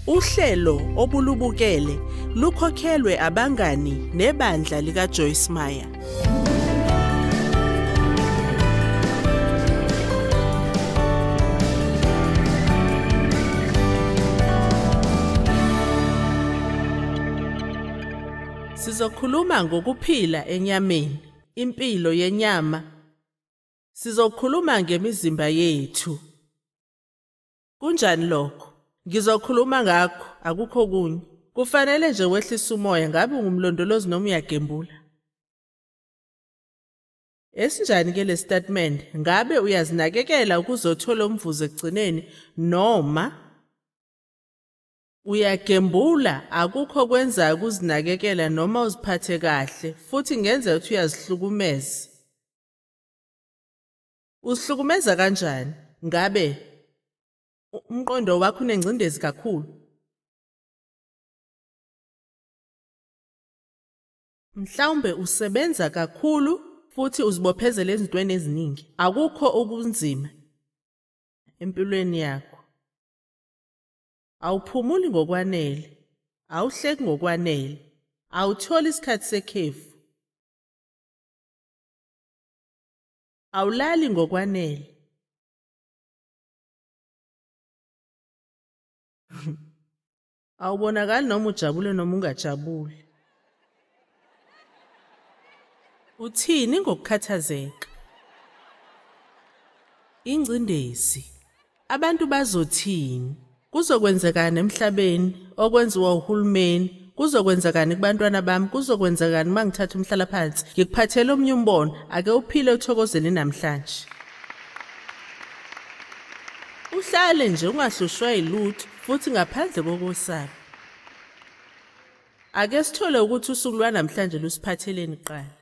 Uhlelo obulubukele lukhokhelwe abangani nebandla lika Joyce Meyer. Sizokhuluma ngokuphila enyameni, impilo yenyama. Sizokhuluma ngemizimba yethu. Kunjani lokho? Ngizokhuluma ngakho, akukho kunye. Kufanele nje wehlise umoya, ngabe ungumlondolozi noma uyagembula. Esinjani ke le statement? Ngabe uyazinakekela ukuzothola umvuzo ekugcineni noma uyagembula? Akukho kwenzayo ukuzinakekela noma uziphathe kahle, futhi ngenza ukuthi uyazihlukumeza. Uzihlukumeza kanjani? Ngabe umqondo wakho unengcindezi kakhulu? Mhlawumbe usebenza kakhulu futhi uzibophezela ezintweni eziningi. Akukho okunzima empilweni yakho. Awuphumuli ngokwanele, awuhleki ngokwanele, awutholi isikhathi sekhefu, awulali ngokwanele. Awubonakali noma ujabule noma ungajabuli. Uthini ngokukhathazeka? Ingcindezi. Abantu bazothini? Kuzokwenzekani emhlabeni okwenziwa uhulumeni? Kuzokwenzekani kubantwana bami? Kuzokwenzekani uma ngithatha umhlalaphansi? Ngikuphathele omnye umbono, ake uphile uthokozele namhlanje. Uhlale nje ungahlushwa yilutho futhi ngaphandle kokusaba. Ake sithole ukuthi usuku lwanamhlanje lusiphatheleni kuqala.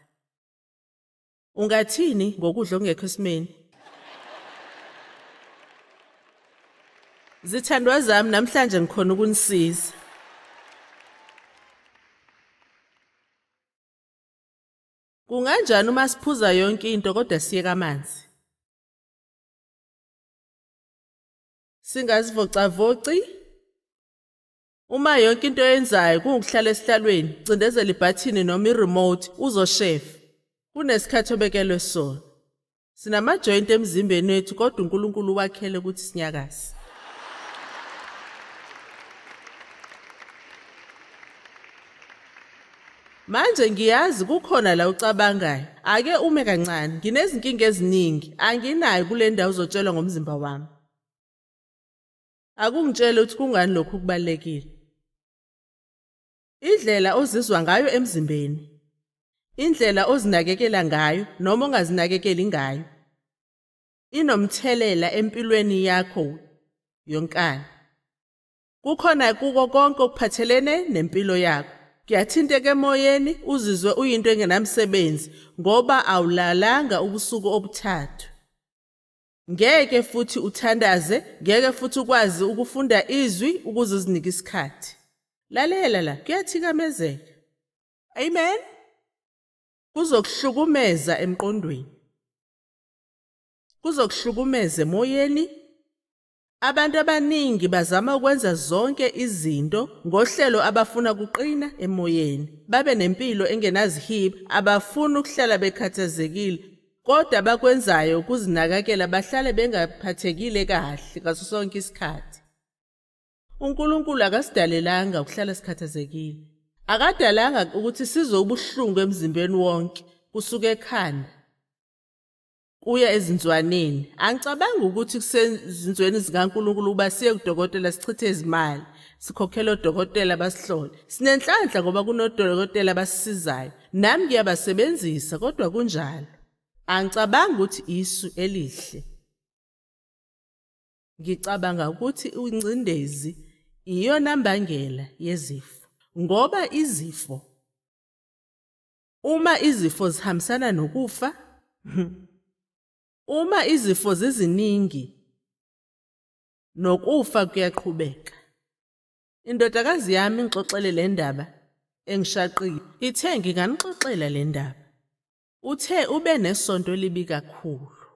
Ungathini ngokudla okungekho esimeni? Zithandwa zami, namhlanje ngikhona ukunisiza. Kunganjani uma siphuza yonke into kodwa siyeka amanzi? Singazivocavoci. Uma yonke into oyenzayo kungukuhlala esihlalweni, cindezela ibhathini noma i-remote, uzoshefa. Kunesikhathi obekelwe sona. Sinamajoyinti emzimbeni wethu kodwa uNkulunkulu wakhele ukuthi sinyakaze. Manje ngiyazi kukhona la ucabangayo. Ake ume kancane, nginezinkinga eziningi, anginayo kule ndawo uzotshelwa ngomzimba wami. Akungitshele ukuthi kungani lokhu kubalulekile. Indlela ozizwa ngayo emzimbeni, indlela ozinakekela ngayo noma ongazinakekeli ngayo, inomthelela empilweni yakho yonkana. Kukhona kuko konke okuphathelene nempilo yakho. Kuyathinteka emoyeni, uzizwe uyinto engenamsebenzi ngoba awulalanga ubusuku obuthathu. Ngeke futhi uthandaze, ngeke futhi ukwazi ukufunda izwi ukuze uzinike isikhathi. Lalela la, kuyathikamezeka. Amen. Kuzokuhlukumeza emqondweni. Kuzokuhlukumeza emoyeni. Abantu abaningi bazama ukwenza zonke izinto ngohlelo abafuna kuqina emoyeni. Babe nempilo engenazihibe, abafuna ukuhlala bekhathazekile. Kodwa abakwenzayo ukuzinakekela bahlale bengaphathekile kahle ngaso sonke isikhathi. uNkulunkulu akasidalelanga ukuhlala sikhathazekile. Akadalanga ukuthi sizwe ubuhlungu emzimbeni wonke, kusuka ekhanda kuya ezinzwaneni. Angicabangi ukuthi kusezinzweni zikaNkulunkulu uba siye kudokotela sichithe izimali, sikhokhele odokotela basihlole. Sinenhlanhla ngoba kunodokotela abasisizayo. Nami ngiyabasebenzisa kodwa kunjalo. Angicabangi ukuthi isu elihle. Ngicabanga ukuthi ingcindezi iyona mbangela yezifo, ngoba izifo, uma izifo zihambisana nokufa, uma izifo ziziningi, nokufa kuyaqhubeka. Indodakazi yami ingixoxele le ndaba engishaqile. Ithe nginganixoxela le ndaba. Uthe ube nesonto elibi kakhulu.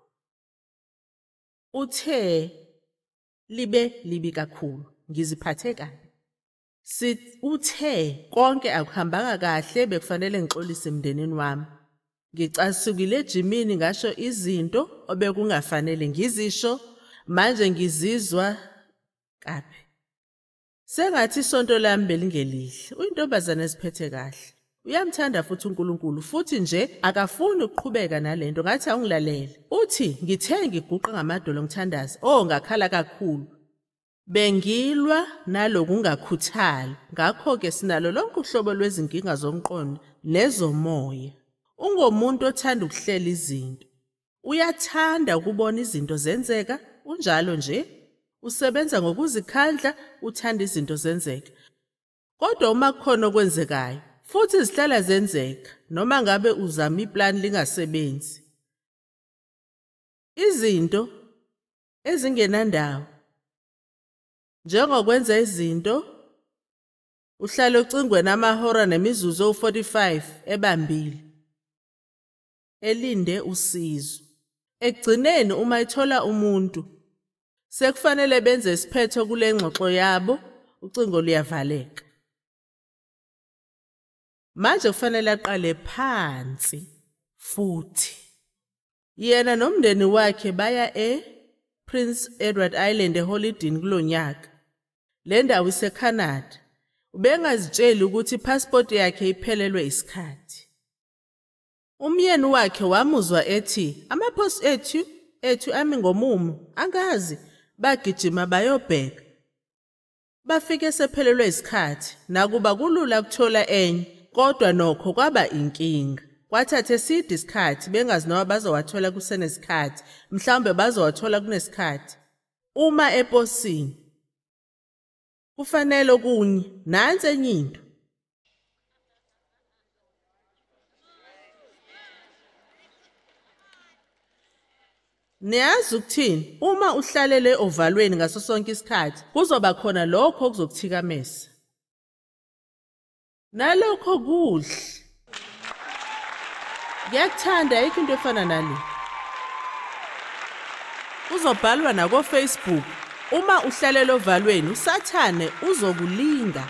Uthe libe libi kakhulu. Ngiziphathe kabi. Uthe konke akuhambanga kahle, bekufanele ngixolise emndenini wami. Ngicasukile ejimini, ngasho izinto obekungafanele ngizisho, manje ngizizwa kabi. Sengathi isonto lami belingelihle. Uyintombazane eziphethe kahle. Uyamthanda futhi uNkulunkulu, futhi nje akafuni ukuqhubeka nalento. Ngathi awungilalele. Uthi ngithe ngiguqa ngamadolo ngithandaza. Oh, ngakhala kakhulu. Bengilwa nalokungakhuthali. Ngakho-ke sinalo lonke uhlobo lwezinkinga zomqondo nezomoya. Ungomuntu othanda ukuhlela izinto. Uyathanda ukubona izinto zenzeka, unjalo nje. Usebenza ngokuzikhandla, uthanda izinto zenzeka. Kodwa uma kukhona okwenzekayo, futhi zihlala zenzeka, noma ngabe uzama iplani lingasebenzi. Izinto ezingenandawo, njengokwenza izinto, uhlala ocingweni amahora nemizuzu ewu-45 ebambile, elinde usizo. Ekugcineni uma ethola umuntu, sekufanele benze isiphetho kule ngxoxo yabo, ucingo luyavaleka. Manje kufanele aqale phansi futhi. Yena nomndeni wakhe baya e-Prince Edward Island eholidini kulo nyaka. Le ndawo iseCanada. Ubengazitsheli ukuthi ipasipoti yakhe iphelelwe isikhathi. Umyeni wakhe wamuzwa ethi amaphosi ethu ami ngomumo, angazi, bagijima bayobheka. Bafike sephelelwe isikhathi, nakuba kulula ukuthola enye, kodwa nokho kwaba inkinga. Kwathatha eside isikhathi, bengazi noma bazowathola kusenesikhathi, mhlawumbe bazowathola kunesikhathi. Uma eposini, kufanele okunye, nansi enye into. Niyazi ukuthini? Uma uhlalele ovalweni ngaso sonke isikhathi, kuzoba khona lokho okuzokuthikameza. Nalokho kuhle. Ngiyakuthanda, ayikho into efana nale. Kuzobhalwa nako-Facebook, uma uhlalele ovalweni, uSathane uzokulinga.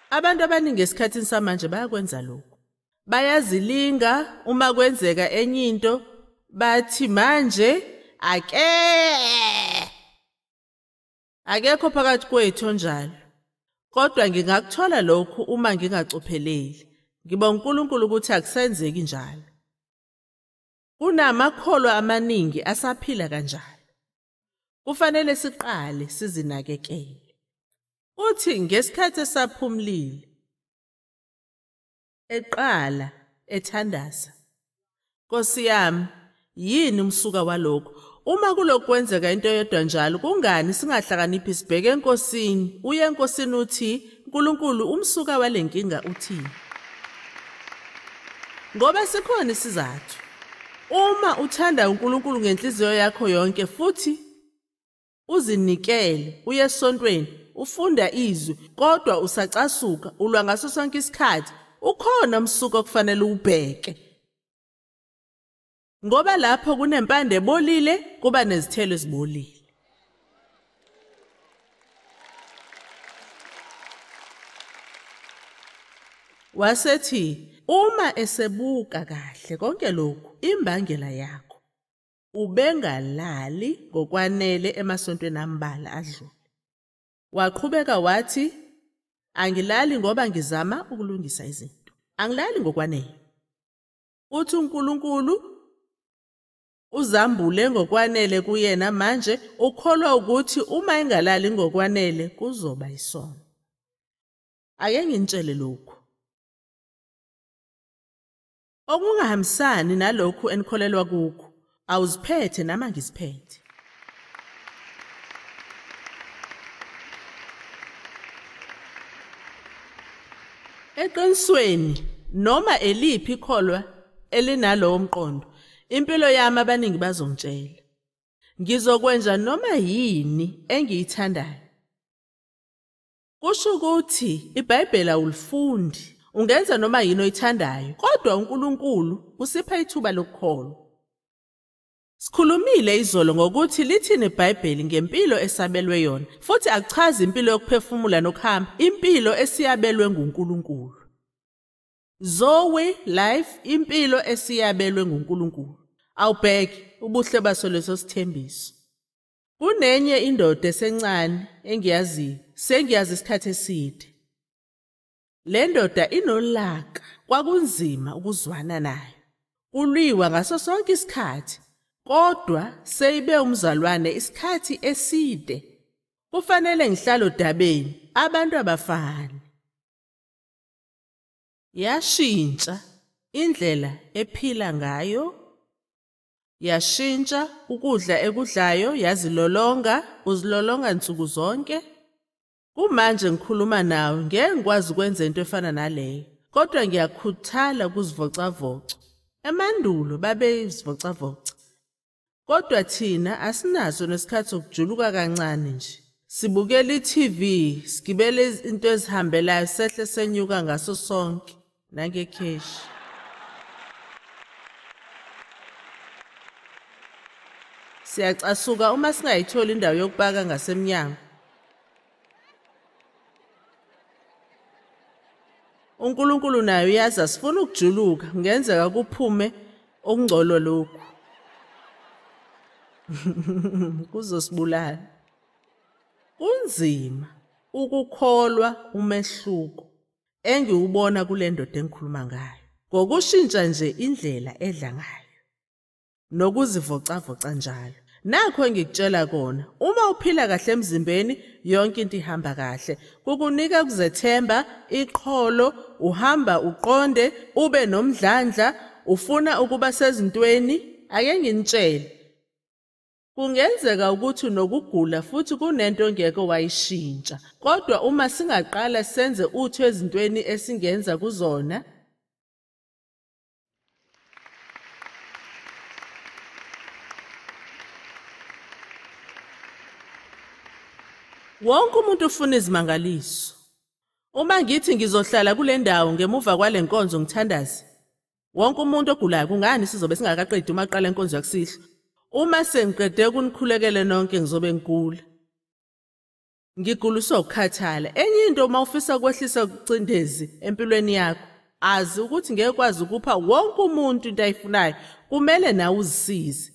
Abantu abaningi esikhathini samanje bayakwenza lokhu. Bayazilinga uma kwenzeka enye into, bathi manje akekho phakathi kwethu onjalo. Kodwa ngingakuthola lokhu uma ngingacopheleli. Ngibonga uNkulunkulu ukuthi akusenzeki njalo. Kunamakholwa amaningi asaphila kanjalo. Kufanele siqale sizinakekele. Uthi ngesikhathi esaphumlile, eqala ethandaza, Nkosi yami, yini umsuka walokhu? Uma kulokhu kwenzeka into eyodwa njalo, kungani singahlakaniphi sibheke eNkosini? Uye eNkosini uthi, uNkulunkulu, umsuka wale nkinga uthini? Ngoba sikhona isizathu. Uma uthanda uNkulunkulu ngenhliziyo yakho yonke futhi uzinikele, uye esontweni, ufunda izwi, kodwa usacasuka, ulwa ngaso sonke isikhathi, ukhona umsuka okufanele ubheke. Ngoba lapho kunempande ebolile, kuba nezithelo ezibolile. Wasethi, uma esebuka kahle konke lokhu, imbangela yakho, ubengalali ngokwanele emasontweni ambalwa adlule. Waqhubeka wathi, angilali ngoba ngizama ukulungisa izinto. Angilali ngokwanele. Uthi uNkulunkulu uzambule ngokwanele kuyena manje, ukholwa ukuthi uma engalali ngokwanele kuzoba isono. Ake nginitshele lokhu. Okungahambisani nalokhu enikholelwa kukho, awuziphethe nama ngiziphethe. Eqinisweni, noma eliphi ikholwa elinalowo mqondo, impilo yami abaningi bazongitshela. Ngizokwenza noma yini engiyithandayo. Kusho ukuthi iBhayibheli awulifundi, ungenza noma yini oyithandayo, kodwa uNkulunkulu usipha ithuba lokukholwa. Sikhulumile izolo ngokuthi lithini iBhayibheli ngempilo esabelwe yona, futhi akuchazi impilo yokuphefumula nokuhamba, impilo esiyabelwe nguNkulunkulu. Zoe life, impilo esiyabelwe nguNkulunkulu. Awubheke ubuhle baso leso sithembiso. Kunenye indoda esencane engiyaziyo, sengiyazi isikhathi eside. Le ndoda inolaka, kwakunzima ukuzwana nayo. Kulwiwa ngaso sonke isikhathi, kodwa seyibe umzalwane isikhathi eside. Kufanele ngihlale odabeni, abantu abafani. Yashintsha indlela ephila ngayo, yashintsha ukudla ekudlayo, yazilolonga, uzilolonga nsuku zonke. Kumanje ngikhuluma nawe, ngeke ngikwazi ukwenza into efana naleyo, kodwa ngiyakhuthala ukuzivocavoca. Emandulo babezivocavoca, kodwa thina asinaso nesikhathi sokujuluka kancane nje. Sibukela i-TV, sigibele into ezihambelayo, sehle senyuka ngaso sonke nangekheshi. Siyacasuka uma singayitholi indawo yokupaka ngasemnyango. uNkulunkulu naye uyazi asifuna ukujuluka, kungenzeka kuphume okungcolo lokhu. Kuzosibulala. Kunzima ukukholwa umehluko engiwubona kule ndoda engikhuluma ngayo, ngokushintsha nje indlela edla ngayo nokuzivocavoca njalo. Nakho engikutshela kona, uma uphila kahle emzimbeni, yonke into ihamba kahle. Kukunika ukuzethemba, iqholo, uhamba uqonde, ube nomdlandla, ufuna ukuba sezintweni. Ake nginitshele, kungenzeka ukuthi unokugula futhi kunento ongeke wayishintsha, kodwa uma singaqala senze utho ezintweni esingenza kuzona, wonke umuntu ufuna izimangaliso. Uma ngithi ngizohlala kule ndawo ngemuva kwale nkonzo ngithandaze, wonke umuntu ogulayo, kungani sizobe singakaqedi uma qala inkonzo yakusihlwa? Uma sengiqede ukunikhulekele nonke ngizobe ngigula. Ngiguliswa ukukhathala. Enye into, uma ufisa ukwehlisa ucindezi empilweni yakho, azi ukuthi ngeke kwazi ukupha wonke umuntu into ayifunayo, kumele nawe uzisize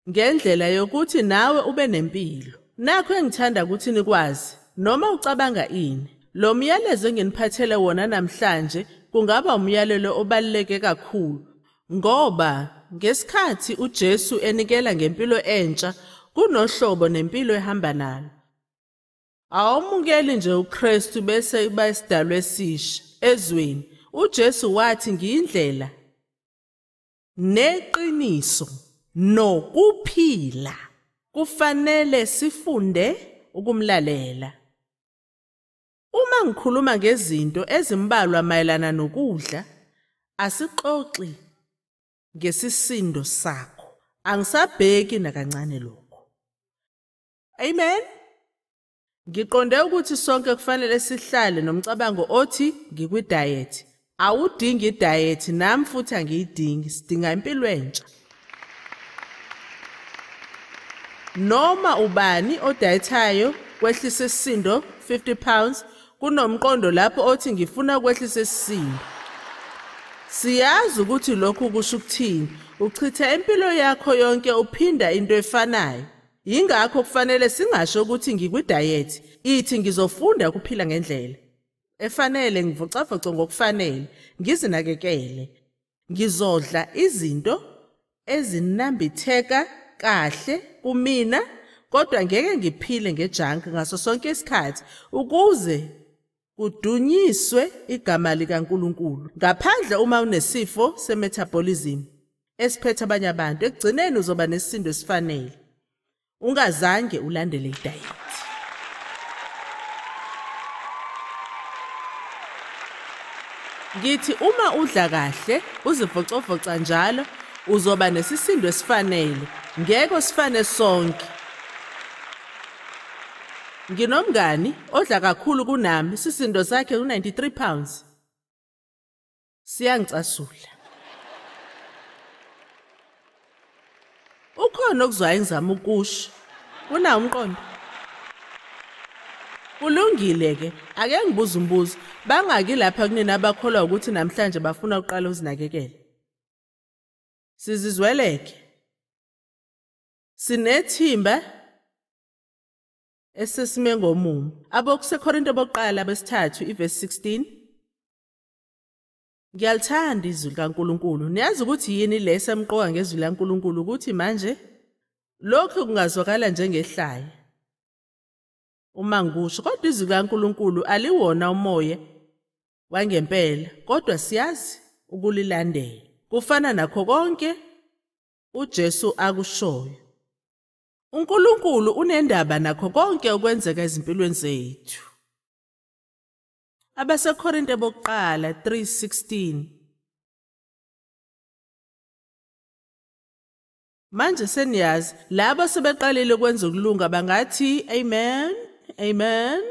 ngendlela yokuthi nawe ube nempilo. Nakho engithanda ukuthi nikwazi, noma ucabanga ini, lo myalezo enginiphathele wona namhlanje kungaba umyalelo obaluleke kakhulu, ngoba ngesikhathi uJesu enikela ngempilo entsha, kunohlobo nempilo ehamba nalo. Awumukeli nje uKristu bese uba isidalwa esisha ezweni. uJesu wathi ngiyindlela neqiniso nokuphila. Kufanele sifunde ukumlalela. Uma ngikhuluma ngezinto ezimbalwa mayelana nokudla, asixoxi ngesisindo sakho. Angisabheki nakancane lokho. Amen. Ngiqonde ukuthi sonke kufanele sihlale nomcabango othi ngikwi-diet. Awudingi i-diet, nami futhi angiyidingi, sidinga impilo entsha. Noma ubani odayethayo kwehlisa isisindo 50 pounds, kunomqondo lapho othi ngifuna ukwehlisa isisindo. Siyazi ukuthi lokhu kusho ukuthini. Uchitha impilo yakho yonke uphinda into efanayo. Yingakho kufanele singasho ukuthi ngikwi-diet, ithi ngizofunda ukuphila ngendlela efanele, ngivocavoce ngokufanele, ngizinakekele. Ngizodla izinto ezinambitheka kahle kumina, kodwa ngeke ngiphile ngejunk ngaso sonke isikhathi ukuze kudunyiswe igama likaNkulunkulu. Ngaphandle uma unesifo se-metabolism esiphethe abanye abantu, ekugcineni uzoba nesisindo esifanele ungazange ulandele i-diet. Ngithi uma udla kahle, uzivocavoca njalo, uzoba nesisindo esifanele. Ngeke sifane sonke. Nginomngani odla kakhulu kunami, isisindo sakhe u-93 pounds. Siyangicasula. Kukhona okuzwayo engizama ukusho. Kunawo umqondo? Kulungile-ke, ake ngibuze umbuzo. Bangaki lapha kunina abakholwa ukuthi namhlanje bafuna ukuqala uzinakekela? Sizizweleke. Sinethimba esesime ngomumo. AbaseKorinte bokuqala besithathu ivesi 16. Ngiyalithanda izwi likaNkulunkulu. Niyazi ukuthi yini le esemqoka ngezwi likaNkulunkulu, ukuthi manje lokhu kungazwakala njengehlaya uma ngikusho, kodwa izwi likaNkulunkulu aliwona umoya wangempela, kodwa siyazi ukulilandela. Kufana nakho konke uJesu akushoyo. uNkulunkulu unendaba nakho konke okwenzeka ezimpilweni zethu. AbaseKorinte bokuqala 3:16. Manje seniyazi, labo sebeqalile ukwenza ukulunga bangathi amen, amen.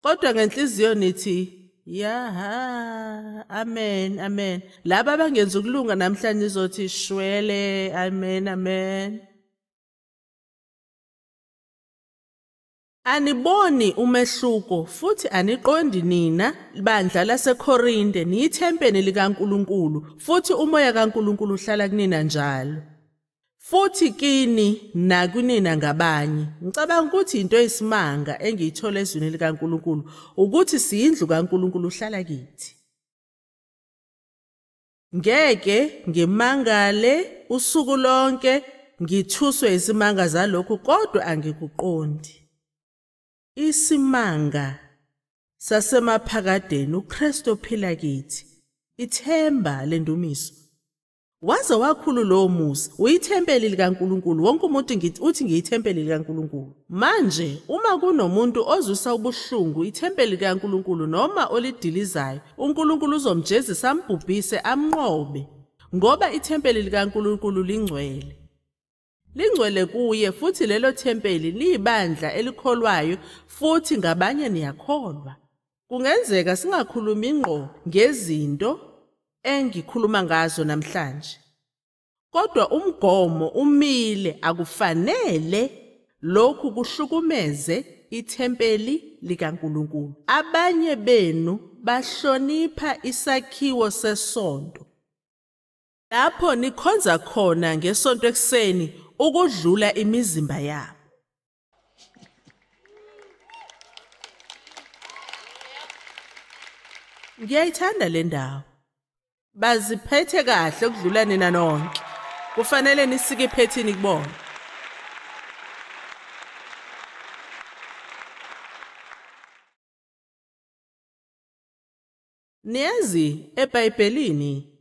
Kodwa ngenhliziyo nithi yaha, amen, amen. Laba abangenza ukulunga namhlanje nizothi shwele, amen, amen. Aniboni umehluko futhi aniqondi nina bandla laseKorinte, niyithempeli likaNkulunkulu futhi umoya kaNkulunkulu uhlala kunina njalo. Futhi kini nakunina ngabanye. Ngicabanga ukuthi into eyisimanga engiyithola ezwini likaNkulunkulu ukuthi siyindlu kaNkulunkulu uhlala kithi. Ngeke ngimangale usuku lonke ngithuswe isimanga zalokhu, kodwa angikuqondi. Isimanga sasemaphakadeni uKristu ophila kithi, ithemba lendumiso. Waze wakhulu lowo musa, uyithempeli likaNkulunkulu. Wonke umuntu uthi ngiyithempeli likaNkulunkulu. Manje uma kunomuntu ozwisa ubuhlungu ithempeli likaNkulunkulu noma olidilizayo, uNkulunkulu uzomjezisa ambhubhise amnqobe, ngoba ithempeli likaNkulunkulu lingcwele. Lingcwele kuye, futhi lelo thempeli liyibandla elikholwayo, futhi ngabanye niyakholwa. Kungenzeka singakhulumi ngqo ngezinto engikhuluma ngazo namhlanje, kodwa umgomo umile. Akufanele lokhu kuhlukumeze ithempeli likaNkulunkulu. Abanye benu bahlonipha isakhiwo sesonto lapho nikhonza khona ngesonto ekuseni ukudlula imizimba yabo. Ngiyayithanda le ndawo. Baziphethe kahle ukudlula nina nonke. Kufanele nisike iphethini kubona. Niyazi eBhayibhelini,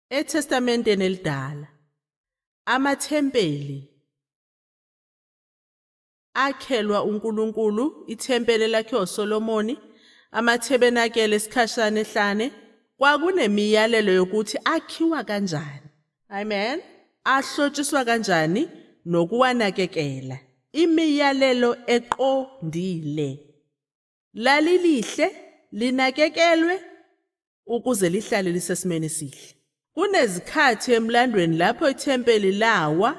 eTestamenteni elidala, amathempeli akhelwa uNkulunkulu. Ithempeli lakhiwa uSolomoni, amathebenakele esikhashana ehlane, kwakunemiyalelo yokuthi akhiwa kanjani. Amen. Ahlotshiswa kanjani nokuwanakekela. Imiyalelo eqondile. Lalilihle, linakekelwe ukuze lihlale lisesimeni esihle. Kunezikhathi emlandweni lapho ithempeli lawa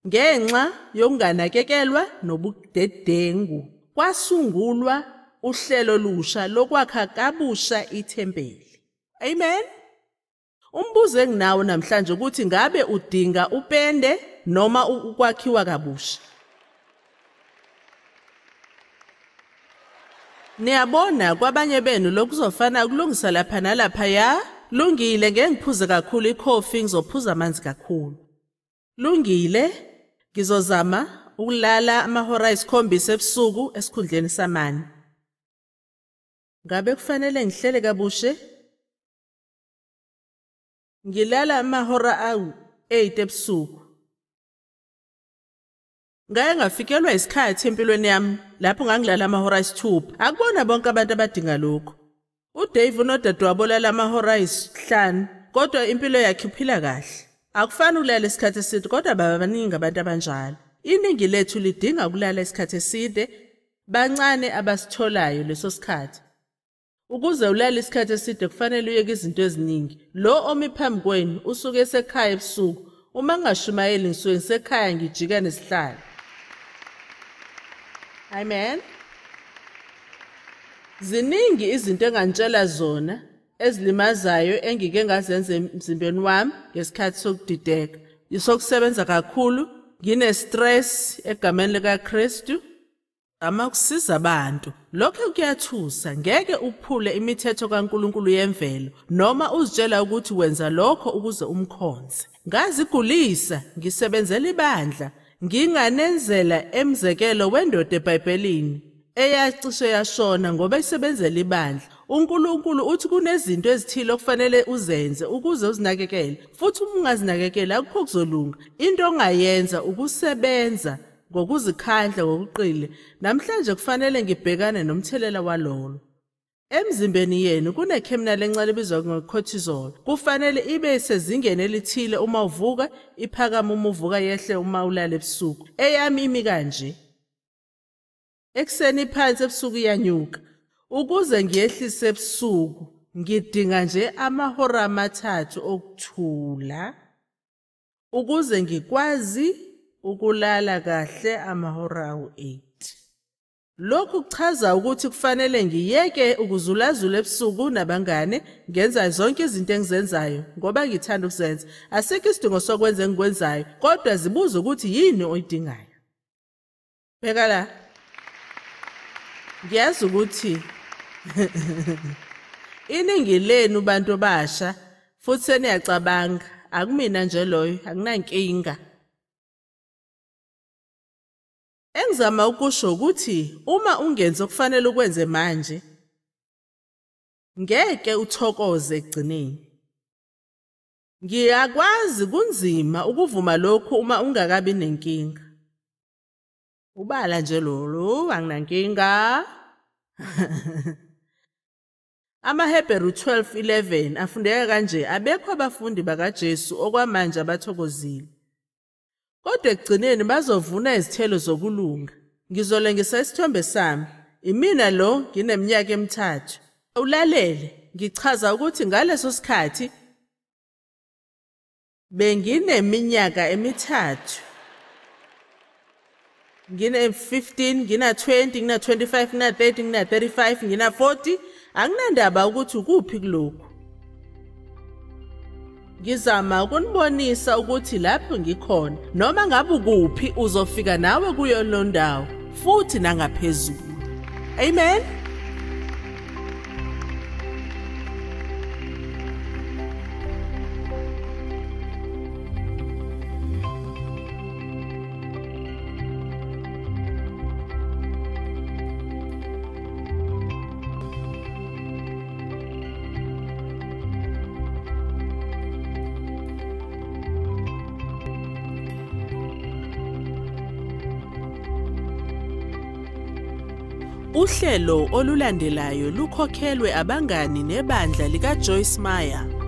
ngenxa yokunganakekelwa nobudedengu. Kwasungulwa uhlelo lusha lokwakha kabusha ithempeli. Amen. Umbuzo enginawo namhlanje ukuthi ngabe udinga upende noma ukwakhiwa kabusha. Niyabona kwabanye benu lokuzofana ukulungisa lapha nalapha ya. Lungile, ngeke ngiphuze kakhulu ikhofi, ngizophuza amanzi kakhulu. Lungile, ngizozama ukulala amahora ayisikhombisa ebusuku esikhundleni samane. Ngabe kufanele ngihlele kabushe? Ngilala amahora awu-8 ebusuku. Ngake ngafikelwa isikhathi empilweni yami lapho ngangilala amahora ayisithupha. Akubona bonke abantu abadinga lokho. UDave unodadewabo olala amahora ayisihlanu, kodwa impilo yakhe uphila kahle. Akufani ukulala isikhathi eside, kodwa baba baningi abantu abanjalo. Iningi lethu lidinga ukulala isikhathi eside, bancane abasitholayo leso sikhathi. Ukuze ulale isikhathi eside kufanele uyeke izinto eziningi. Lo omi phambi kwenu usuke esekhaya ebusuku. Uma ngingashumayeli ngisuke ngisekhaya ngijika nesihlalo. Amen. Ziningi izinto engantshela zona ezilimazayo engike ngazenza emzimbeni wami ngesikhathi sokudideka. Sokusebenza kakhulu, ngine-stress egameni likaKristu. Zama ukusiza abantu. Lokho kuyathusa, ngeke uphule imithetho kaNkulunkulu yemvelo noma uzitshela ukuthi wenza lokho ukuze umkhonze. Ngazigulisa, ngisebenzela ibandla, nginganenzela emzekelo wendoda eBhayibhelini eyacishe yashona ngoba isebenzela ibandla. uNkulunkulu uthi kunezinto ezithile okufanele uzenze ukuze uzinakekele, futhi uma ungazinakekeli akukho kuzolunga. Into ongayenza ukusebenza ngokuzikhandla ngokuqile. Namhlanje kufanele ngibhekane nomthelela walolo. Emzimbeni yenu kunekhemikhali encane ebizwa nge-cortisol. Kufanele ibe sezingeni elithile uma uvuka, iphakama uma uvuka, yehle uma ulala ebusuku. Eyami imi kanje. Ekuseni iphansi, ebusuku iyanyuka. Ukuze ngiyehlise ebusuku, ngidinga nje amahora 3 okuthula ukuze ngikwazi ukulala kahle amahora awu-8. Lokhu kuchaza ukuthi kufanele ngiyeke ukuzulazula ebusuku nabangane, ngenza zonke izinto engizenzayo ngoba ngithanda ukuzenza. Asikho isidingo sokwenza engikwenzayo, kodwa zibuze ukuthi yini oyidingayo. Bheka la. Ngiyazi ukuthi iningi lenu bantu basha futhi seniyacabanga, akumina nje loyo, akunankinga. Engizama ukusho ukuthi uma ungenzi okufanele ukwenze manje, ngeke uthokoze ekugcineni. Ngiyakwazi kunzima ukuvuma lokhu uma ungakabi nenkinga. Ubala nje lolu, anginankinga. AmaHebheru 12:11 afundeka kanje: abekho abafundi bakaJesu okwamanje abathokozile, kodwa ekugcineni bazovuna izithelo zokulunga. Ngizolengisa isithombe sami. Imina lo, ngineminyaka 3. Ulalele, ngichaza ukuthi ngaleso sikhathi bengineminyaka 3. Ngine-15, ngina-20, ngina-25, ngina-30, ngina-35, ngina-40. Anginandaba ukuthi ukuphi kulokhu. Ngizama ukunibonisa ukuthi lapho ngikhona, noma ngabe ukuphi, uzofika nawe kuyo lo ndawo futhi nangaphezulu. Amen. Uhlelo olulandelayo lukhokhelwe abangani nebandla likaJoyce Meyer.